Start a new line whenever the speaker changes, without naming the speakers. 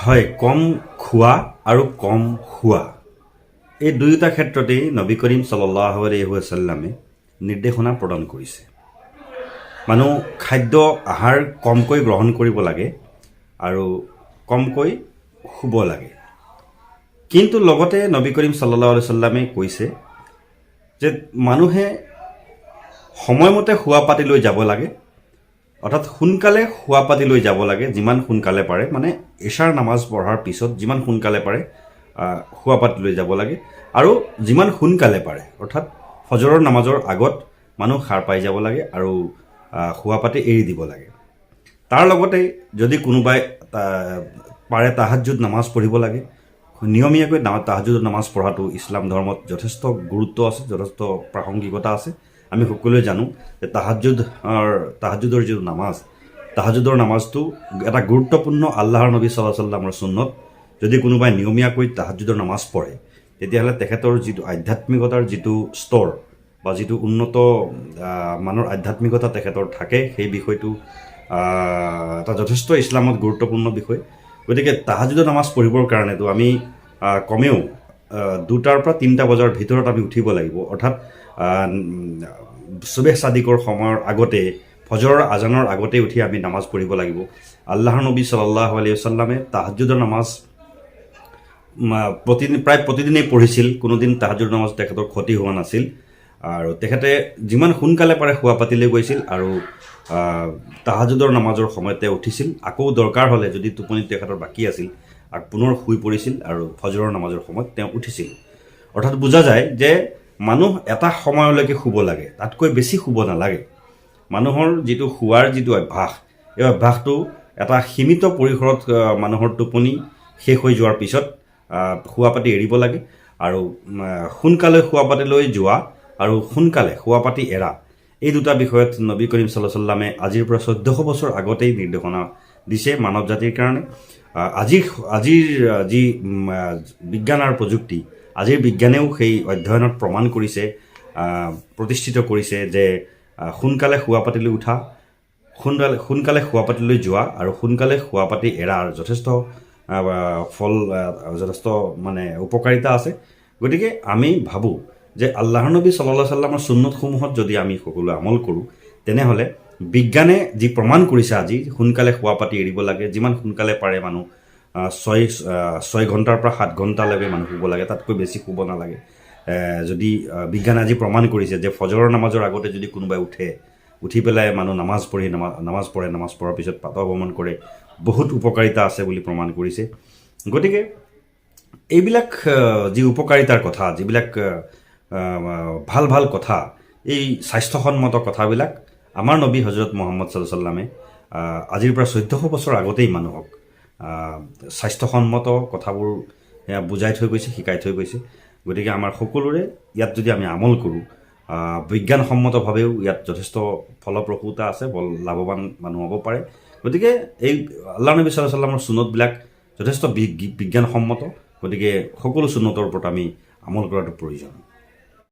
হয়, কম খোৱা আৰু কম শোৱা, এই দুয়োটা ক্ষেত্ৰতেই নবী কৰিম চাল্লাহ আলহি ৱাছাল্লামে নিৰ্দেশনা প্ৰদান কৰিছে। মানুহ খাদ্য আহাৰ কমকৈ গ্ৰহণ কৰিব লাগে আৰু কমকৈ শুব লাগে। কিন্তু লগতে নবী কৰিম চাল্লাহ আলি চাল্লামে কৈছে যে মানুহে সময়মতে শোৱা পাতিলৈ যাব লাগে, অৰ্থাৎ সোনকালে শোৱা পাতিলৈ যাব লাগে, যিমান সোনকালে পাৰে, মানে এছাৰ নামাজ পঢ়াৰ পিছত যিমান সোনকালে পাৰে শোৱা পাতিলৈ যাব লাগে আৰু যিমান সোনকালে পাৰে, অৰ্থাৎ ফজৰৰ নামাজৰ আগত মানুহ সাৰ পাই যাব লাগে আৰু শোৱা পাতি এৰি দিব লাগে। তাৰ লগতে যদি কোনোবাই পাৰে, তাহাজ্জুদ নামাজ পঢ়িব লাগে নিয়মীয়াকৈ। তাহাজ্জুদ নামাজ পঢ়াটো ইছলাম ধৰ্মত যথেষ্ট গুৰুত্ব আছে, যথেষ্ট প্ৰাসংগিকতা আছে। আমি সকলোৱে জানো যে তাহাজ্জুদৰ যিটো নামাজ, তাহাজ্জুদৰ নামাজটো এটা গুৰুত্বপূৰ্ণ আল্লাহৰ নবী চাল্লাহ চাল্লামৰ চুন্নত। যদি কোনোবাই নিয়মীয়াকৈ তাহাজ্জুদৰ নামাজ পঢ়ে, তেতিয়াহ'লে তেখেতৰ যিটো আধ্যাত্মিকতাৰ যিটো স্তৰ বা যিটো উন্নত মানৰ আধ্যাত্মিকতা তেখেতৰ থাকে, সেই বিষয়টো এটা যথেষ্ট ইছলামত গুৰুত্বপূৰ্ণ বিষয়। গতিকে তাহাজুদৰ নামাজ পঢ়িবৰ কাৰণেতো আমি কমেও 2টাৰ পৰা 3টা বজাৰ ভিতৰত আমি উঠিব লাগিব। অৰ্থাৎ চুবেহ চাদিকৰ সময়ৰ আগতে, ফজৰৰ আজানৰ আগতে উঠি আমি নামাজ পঢ়িব লাগিব। আল্লাহৰ নবী চাল্লাহ আলাইহি ৱাছাল্লামে তাহাজুদৰ নামাজ প্ৰতিদিন, প্ৰায় প্ৰতিদিনেই পঢ়িছিল। কোনোদিন তাহাজুদ নামাজ তেখেতৰ ক্ষতি হোৱা নাছিল আৰু তেখেতে যিমান সোনকালে পাৰে শোৱা পাতিলৈ গৈছিল আৰু তাহাজুদৰ নামাজৰ সময়তে উঠিছিল। আকৌ দৰকাৰ হ'লে, যদি টোপনি তেখেতৰ বাকী আছিল, আৰু পুনৰ শুই পৰিছিল আৰু ফজৰৰ নামাজৰ সময়ত তেওঁ উঠিছিল। অৰ্থাৎ বুজা যায় যে মানুহ এটা সময়লৈকে শুব লাগে, তাতকৈ বেছি শুব নালাগে। মানুহৰ যিটো শোৱাৰ যিটো অভ্যাস, এই অভ্যাসটো এটা সীমিত পৰিসৰত, মানুহৰ টোপনি শেষ হৈ যোৱাৰ পিছত শোৱা পাতি এৰিব লাগে। আৰু সোনকালে শোৱা পাতিলৈ যোৱা আৰু সোনকালে শোৱা পাতি এৰা, এই দুটা বিষয়ত নবী কৰিম চাল্লাহ চাল্লামে আজিৰ পৰা 1400 বছৰ আগতেই নিৰ্দেশনা দিছে মানৱ জাতিৰ কাৰণে। আজিৰ যি বিজ্ঞান আৰু প্ৰযুক্তি, আজিৰ বিজ্ঞানেও সেই অধ্যয়নত প্ৰমাণ কৰিছে, প্ৰতিষ্ঠিত কৰিছে যে সোনকালে শোৱা পাতিলৈ উঠা, সোনকালে শোৱা পাতিলৈ যোৱা আৰু সোনকালে শোৱা পাতি এৰাৰ যথেষ্ট ফল, যথেষ্ট মানে উপকাৰিতা আছে। গতিকে আমি ভাবোঁ যে আল্লাহৰ নবী চাল্লাহ চাল্লামৰ চুন্নতসমূহত যদি আমি সকলোৱে আমল কৰোঁ, তেনেহ'লে বিজ্ঞানে যি প্ৰমাণ কৰিছে আজি, সোনকালে শোৱা পাতি এৰিব লাগে, যিমান সোনকালে পাৰে মানুহ 6 ঘণ্টাৰ পৰা 7 ঘণ্টালৈকে মানুহ শুব লাগে, তাতকৈ বেছি শুব নালাগে। যদি বিজ্ঞানে আজি প্ৰমাণ কৰিছে যে ফজৰৰ নামাজৰ আগতে যদি কোনোবাই উঠে, উঠি পেলাই মানুহ নামাজ পঢ়ি নামাজ পঢ়ে, নামাজ পঢ়াৰ পিছত প্ৰাতঃ ভ্ৰমণ কৰে, বহুত উপকাৰিতা আছে বুলি প্ৰমাণ কৰিছে। গতিকে এইবিলাক যি উপকাৰিতাৰ কথা, যিবিলাক আহ, আহ, ভাল ভাল কথা, এই স্বাস্থ্যসন্মত কথাবিলাক আমাৰ নবী হজৰত মহম্মদ চাল্লাহ চাল্লামে আজিৰ পৰা 1400 বছৰ আগতেই মানুহক স্বাস্থ্যসন্মত কথাবোৰ সেয়া বুজাই থৈ গৈছে, শিকাই থৈ গৈছে। গতিকে আমাৰ সকলোৰে ইয়াত যদি আমি আমল কৰোঁ, বিজ্ঞানসন্মতভাৱেও ইয়াত যথেষ্ট ফলপ্ৰসূতা আছে, বল লাভৱান মানুহ হ'ব পাৰে। গতিকে এই আল্লাহ নবী চাল্লাহ চাল্লামৰ চুন্নতবিলাক যথেষ্ট বিজ্ঞানসন্মত। গতিকে সকলো চুন্নতৰ ওপৰত আমি আমল কৰাটো প্ৰয়োজন।